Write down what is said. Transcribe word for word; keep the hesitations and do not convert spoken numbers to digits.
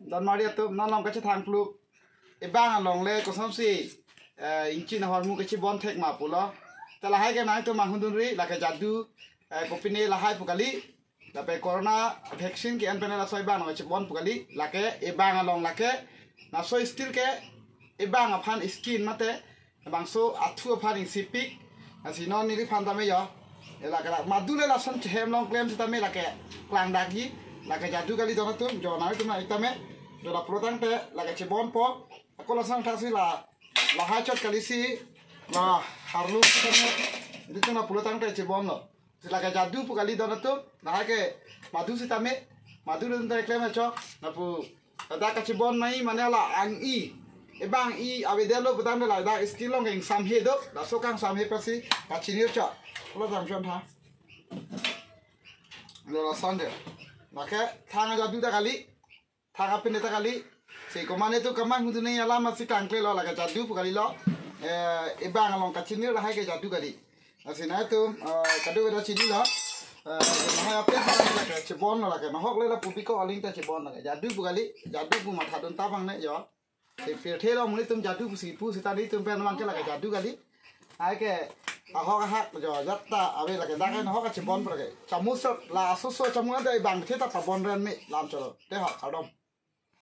Don mari atum, non along kachethang pluk. Ebang along le kosonsi, eh, ingchin ahormu kachebon thek ma pulo. Te lahai ke nangtum manghudunri, lake jadu, eh, kopine lahai pu kali. Lapen corona vaccine ke-en pen laso ebang along kachebon pu kali. Lake ebang along lake. Laso still ke ebang aphan skin mate bangso athu aphan ingsipik. Lasi non neliphan tame jo. E lake lak madu le lason chehem long klem sitame lake klangdakji. Lake jadu kali don atum, jo nangtum na itame. Jo la pulo tangte lake chebonpo. Ako lason thaksi la, lahai chot kali si, la harlu sitame. Ilitum la pulo tangte chebonlo. Si lake jadu pu kali don atum, lahai ke madu sitame, madu le tangte klem chok, lapu, ladak kachebon nai mane la ang-i, ebang i avedetlo pu tangte ladak skin along ke ingsamhe do, laso kangsamhe pasi kachinir chok, pulo tang chon tha. Lo lason de, lake thang jadu ta kali, thang apin ta kali. Si komane tu kamanghudun nai alam si tangklelo lake jadu pu kalilo. Eh, ebang along kachinir lahai ke jadu kali. Lasi nangtum, eh, kadokave ta chinilo. Eh, lahai apin ta lake chebonlo lake. Nahok le lapu biko aling ta chebon lake. Jadu pu kali, jadu pu mathadun ta bang ne jo. Si pirthe along nelitum jadu pusi pu sita nelitum pen abang ke lake jadu kali. Hai ke ahok ahak jo jat ta ave lake dak ke nahok kachebon pu lake. Chamus chot la asoso chamus ante ebang the ta pabon ren me lam cholo. Te ho, kardom.